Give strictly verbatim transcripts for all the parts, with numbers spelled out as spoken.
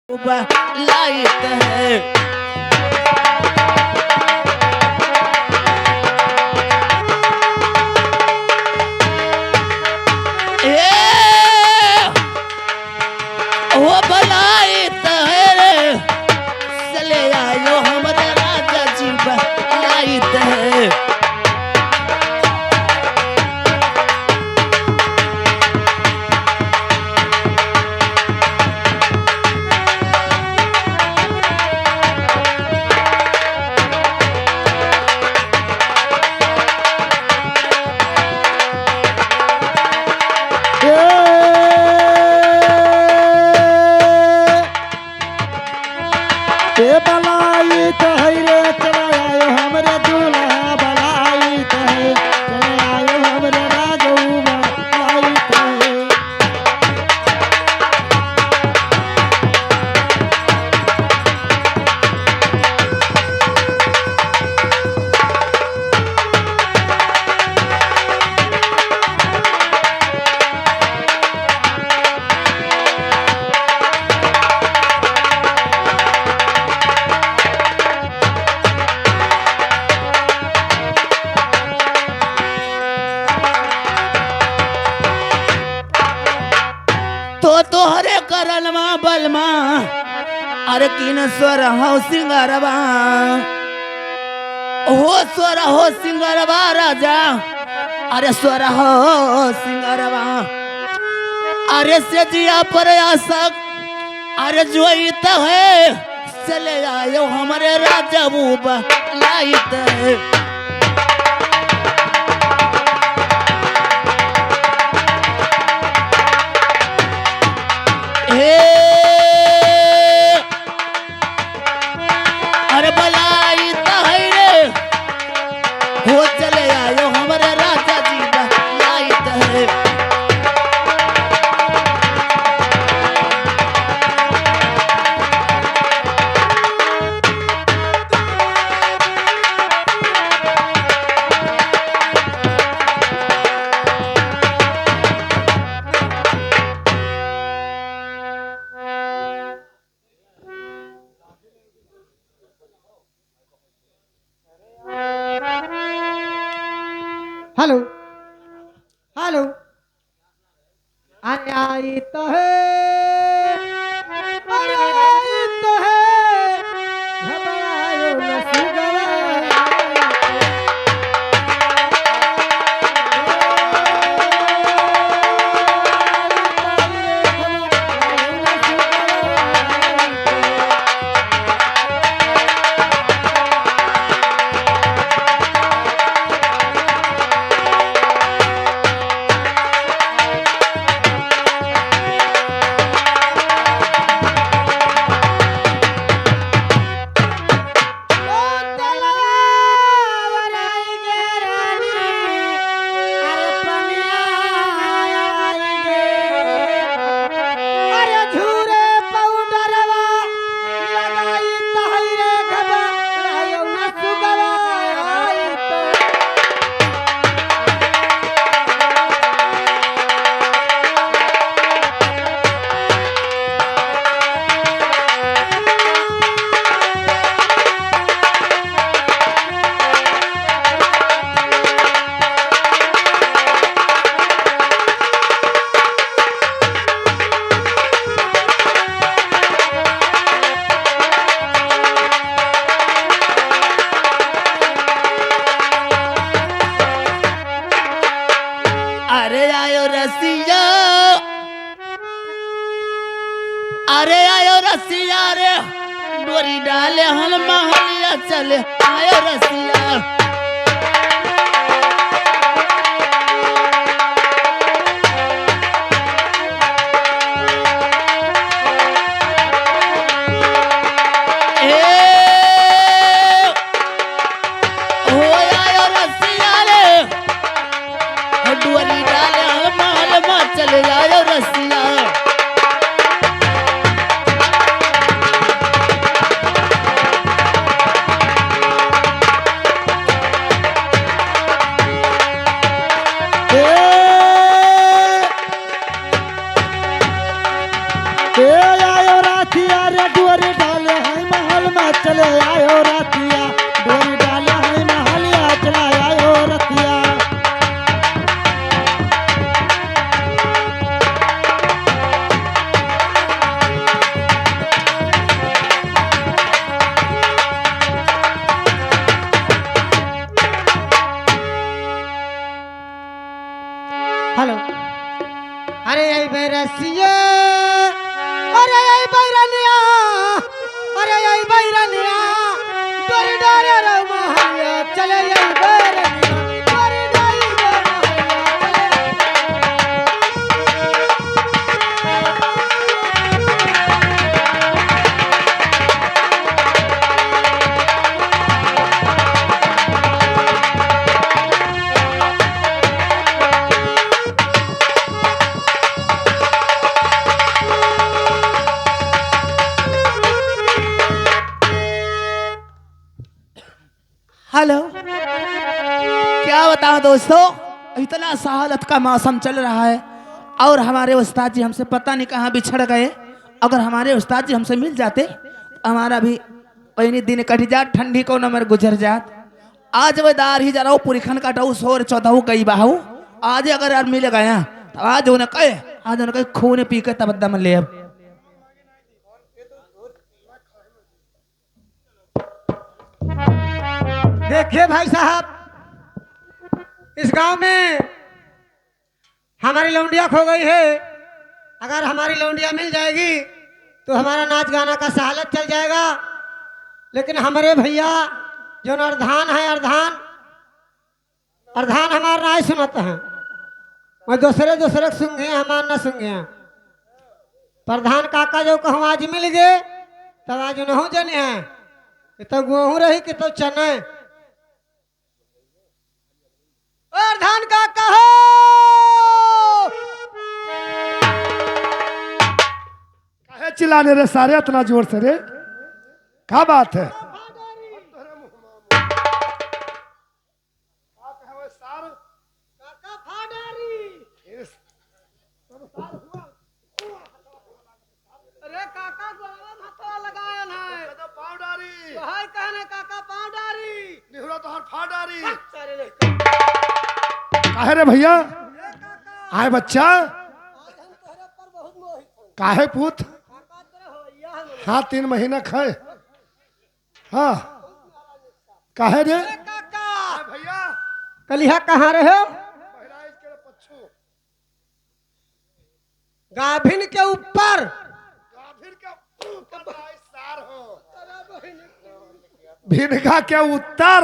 बलाइत है। ए, हो बलाइत है रे, चले आयो हमरे राजा जी बलाइत है। ए, ए बलाइत है रे, चला आयो हमरे दूल्हा बलाइत है, चला आयो हमरे राजऊ बलाइत है। तो तोहरे करनमा बलमा, अरे किन सोरहो सिंगरवा, हो सोरहो सिंगरवा राजा, अरे सोरहो सिंगरवा, अरे से जिया पर आसक, अरे जोइत है, चले आयो हमरे राजऊ बलाइत है। हे, अरे बलाइत है रे, हो चले आयो हमरे राजा जी बलाइत है। हेलो, हेलो। अरे आई तो है, अरे आई तो है, घबरायो न सुगवा। अरे आयो रसिया, अरे आयो रसिया रे, डोरी डाले हम महलिया चले आयो रसिया। ए, हो आयो रसिया रे, डोरी डाले हम महल मा चले आयो रसिया। ए, डोरी डाले है महल में चले आयो रतिया, डोरी डाले है महलिया चला आयो रतिया। हेलो। अरे आई बैरसिया, अरे आई बैरनिया, अरे आई बैरनिया, डोरी डारे रे महलिया चले आई बैरनिया, डोरी डारे रे महलिया चले। हेलो, क्या बताऊं दोस्तों, इतना सहालत का मौसम चल रहा है और हमारे उस्ताद जी हमसे पता नहीं कहाँ बिछड़ गए। अगर हमारे उस्ताद जी हमसे मिल जाते तो हमारा भी वही दिन कट जात, ठंडी को नंबर गुजर जात। आज वह दार ही जराऊ पुरखन का डऊ सोर चौदहू गई बाहू। आज अगर यार मिल गया तो आज उन्हें कहे, आज उन्हें कहे खून पी के तब दम ले अब। देखिए भाई साहब, इस गांव में हमारी लौंडिया खो गई है। अगर हमारी लौंडिया मिल जाएगी तो हमारा नाच गाना का सहालत चल जाएगा। लेकिन हमारे भैया जो अरधान है, अरधान, अरधान हमार नाय सुनत है, मैं दूसरे दूसरे के सुंघे, हमार ना सुंघे। प्रधान काका जो कहूँ आज मिल गए तब आज उनहू जने हैं कि तो गेहूँ रही कि तो चने। प्रधान काका हो। काहे चिल्लाने रे सारे इतना जोर से रे? का बात है? काका फाडारी। अरे काका गोलवा में हथवा लगायन है। कहता पाँव डारी। तो है कहने काका पाँव डारी। निहुरा तोहर फाडारी। सारे नहीं। काहे रे भैया? आए बच्चा। आज हम तोहरे पर बहुत मोहित हैं। काहे पूत? काका तेरे हो, यह है। हाँ, तीन महीना खाए। हाँ। काहे रे? अरे काका। हाँ भैया। कलिहा कहाँ रहे? बहराइच के पच्छू। गाभिन के ऊपर। गाभिन के ऊपर आई सार हो। भिनगा के उत्तर।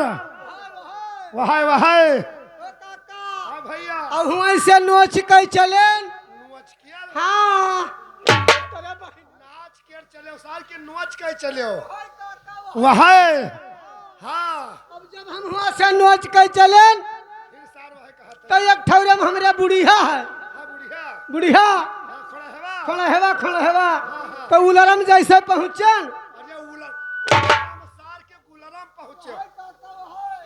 वहाय, वहाय। ओ काका। हाँ भैया। अहुआं से नोच के चलेन। नोच के? हाँ। नाच के चले, सार के नोच के चले। वहाय। हाँ। अब जब हम हुआं से नोच के चलेन, फिर सार वह कहत तो एक ठौरे में हमरे बुढ़िया है। हाँ, बुढ़िया। बुढ़िया। हाँ, खड़ा हेवा। खड़ा हेवा, खड़ा हेवा। हाँ, हाँ। तो उलरम जैसे पहुँचन। अरे उलर-, सार के गुलरम पहुँचे।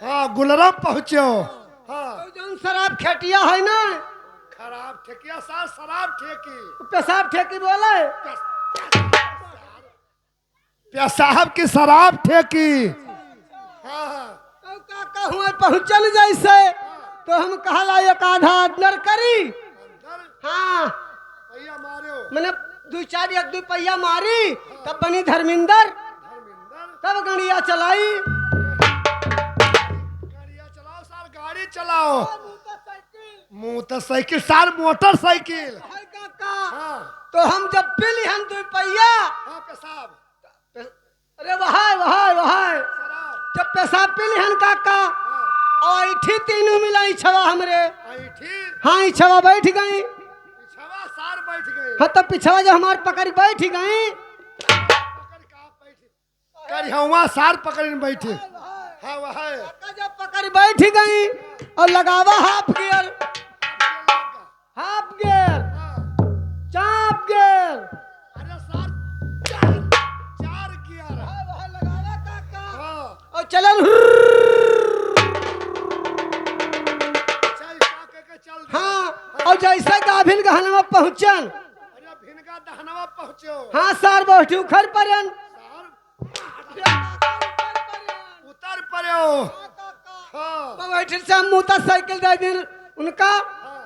हाँ, गुलरम पहुँचे। हाँ। तो जौन शराब खेटिया है ना। खराब ठेकिया सार, शराब ठेकी। पेशाब ठेकी बोले। पेश-, पेशाब की शराब ठेकी। हाँ, हाँ। तो का कहूँ पहुँचल जैसे, तो हम कहला एक आधा अंदर करी। अंदर? हाँ। पहिया मारो। मैंने दू चार एक दू पहिया मारी, तब बनी धर्मेंद्र। धर्मेंद्र। तब गड़िया चलाई। गड़िया चलाओ सार, गाड़ी चलाओ। मोटरसाइकिल। मोटरसाइकिल सार, मोटरसाइकिल। हाय काका। हाँ। तो हम जब पी लिहन दू पहिया। हाँ, पेशाब। अरे वहाय, वहाय, वहाय। शराब। जब पेशाब पी लिहन काका, हाँ। और ऐठी तीनों मिला इछवा हमरे। ऐठी? हाँ, इछवा बैठ गई। पिछवा सार बैठ गई। हाँ, तो पिछवा जब हमार पकड़ बैठ गई। पकड़ का बैठ? करिहवा सार पकड़ बैठे। हाँ, वहाय। काका जब पकड़ बैठ गई और लगावा हाफ गियर। हाफ गियर, हाँ। चाप गियर। अरे सार, चार, चार गियर। हाँ, वहाँ लगावा काका। हाँ। और चलन। चल, का के, के चल दे। हाँ, हाँ। और जैसे गाभिन गहनवा पहुँचन। अरे भिनगा दहनवा पहुँचो। हाँ सार, बैठी उखर परन। उतर पड़ो। हाँ। बैठी से हम मोटरसाइकिल दे दिन उनका। हाँ।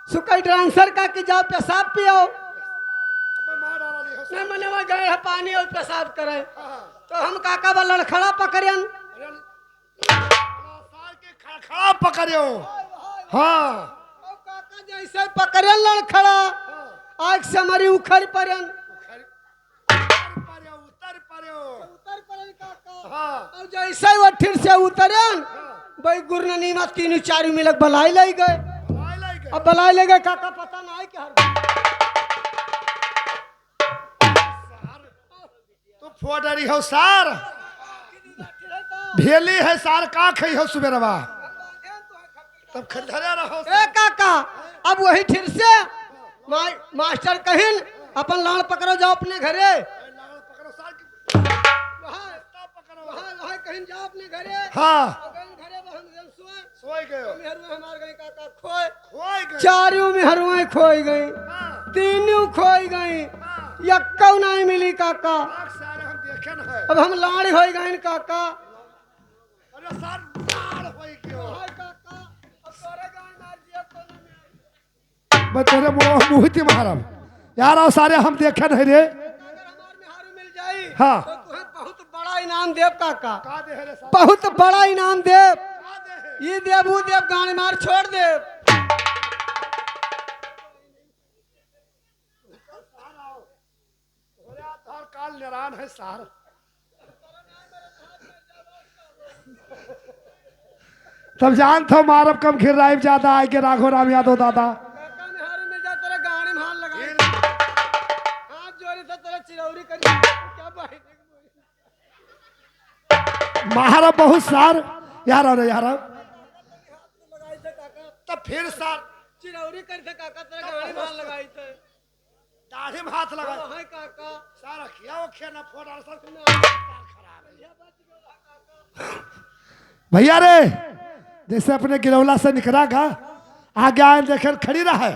सुकई डांसर का कि जाओ पेशाब पियो। अबे मार डाला ली हो। नहीं, मने वहाँ गए है पानी और पेशाब करे। हाँ। तो हम काका बा लड़खड़ा पकड़ियन। अरे, सार के खड़खड़ा पकड़ियो। हाँ। और काका जैसे पकड़ियन लड़खड़ा, हाँ। आग से हमारी उखड़ पड़ियन। उखड़, उतर पड़ियो, उतर पड़ियो। उतर पड़ियन काका। हाँ। और जैसे वो ठिर से उतरन, हाँ। भाई गुरु ने नीमत तीनों चारों मिलक बलाई लाई गए। बलाई लाई गए। अब बलाई ले गए काका, पता ना है कि हर सार, तू फोड़ रही हो सार। भेली है सार, का खई हो सुबेरवा? तब खंडहरा रहो। ए काका, अब वही ठिर से मा-, मास्टर कहिन, अपन लाड़ पकड़ो, जाओ अपने घरे। लाड़ पकड़ो सार की। वहाँ, वहाँ, वहाँ कहिन, जाओ अपने घरे। हाँ। और गइन घरे, वहाँ हम जन सोए। सोए गए। हम हरुए हमार गए काका खोए। खोए गए। चारियों में हरुए खोए गए। हाँ। तीनों खोए गए। हाँ। यक्कौ नहीं मिली काका। आग सारे हम देखे न है। अब हम लाड़ होए गए काका। अरे सार लाड़ होए गयो। हाय काका, अब तोरे गाँव मार दिया तो नहीं। बे तोरे मुँह, मुँह ती मारब। यार, आओ सारे, हम देखे नहीं रे। अगर हमार मेहरारू मिल जाई, हाँ। तो तुहे बहुत बड़ा इनाम देब काका। का दे है रे सारे? बहुत बड़ा इनाम देब। का दे है? ई देब, ऊ देब, गाड़ी मार छोड़ देब। तोरे आधार कार्ड निरान है सार। तब जानत हो मारब कम खिर्राइब ज्यादा, आए के राघो राम यादव दादा। काका मेहरारू मिल जा, तोरा गाड़ी में हाथ लगाई। हाथ जोड़ी से तोरा चिरौरी करी। क्या भाई? मारब बहुत सार, यार, अरे यार। तब फिर सार। चिरौरी करी से काका, तोरा गाड़ी में हाथ लगाई थे। दाढ़ी में हाथ लगा। हाँ, है काका। सारा किया वो खेना फोड़ा, सार ना। खराब है। भैया रे, जैसे अपने गिरौला से निकला गा, आगे आए देखे खड़ी रहे,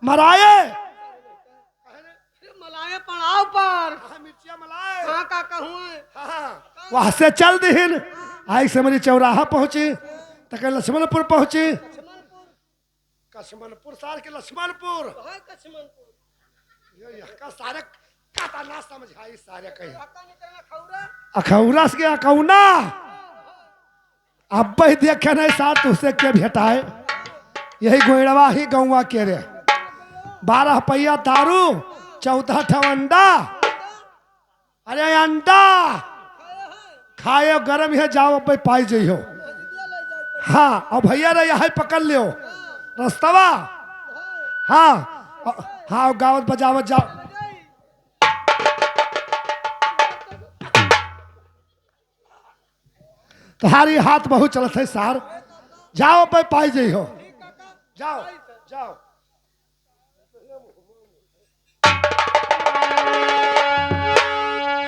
मराए। अरे, मलाए पड़ाव पर। हाँ, मिर्चिया मलाए। हाँ, काका हुए। हाँ, हाँ। वहाँ से चल दिहिन, आई से मेरी चौराहा पहुँची, तक लक्ष्मणपुर पहुँची। कछमनपुर सार के लक्ष्मणपुर। हाँ, कछमनपुर। ये, ये का सारे काता ना समझाई सारे कहीं। काका निकलना खौरा। अखौरा से के अकौना। अब ही देखे नहीं सार तुझसे के भेटाए। यही गोइड़वा ही गौवा के रे। बारह पहिया दारू, चौदह ठो अंडा। अरे अंडा खाए गरम है, जाओ अब पाई जइहो। हाँ, अब भैया रे, यहाँ पकड़ लियो रस्तवा। हाँ, हाँ, गावत बजावत जाओ। तुम्हारी हाथ बहुत चलत है सार, जाओ अब पाई जइहो। जाओ, जाओ।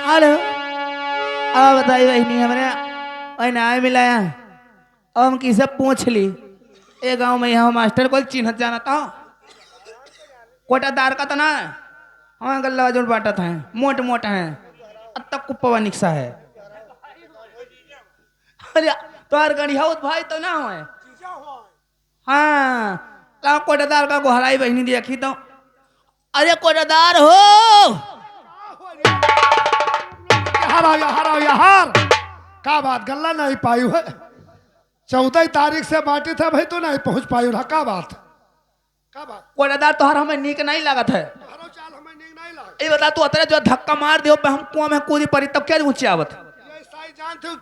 हेलो, अब बताई बहिनी, हमरे ओइना आए मिलाया, अब हम किसे पूछ ली, ए गाँव में यहाँ मास्टर को चिन्हत जानत हो? कोटादार का तो ना, हमारे गल्ला जोड़ बाटत हैं, मोट मोट हैं, अब तक कुप्पवा निकसा है। अरे, तोहार गणिया भाई तो ना होए। हाँ, लाओ कोटादार का गोहराई बहिनी देखी तो। अरे कोटादार हो। यहाँ आओ, यहाँ आओ, यहाँ। का बात, गल्ला नहीं पायु है? चौदह तारीख से बाटी था भाई, तू नहीं पहुँच पायु रहा, का बात? का बात? कोटादार तोहर हमें नीक नहीं लागत है। तोहरो चाल हमें नीक नहीं लागत। ये बता, तू अतरे जो धक्का मार दियो, हम कुआं में कूदी पड़ी, तब क्या ऊंचे आवत? ये साई जानते हो,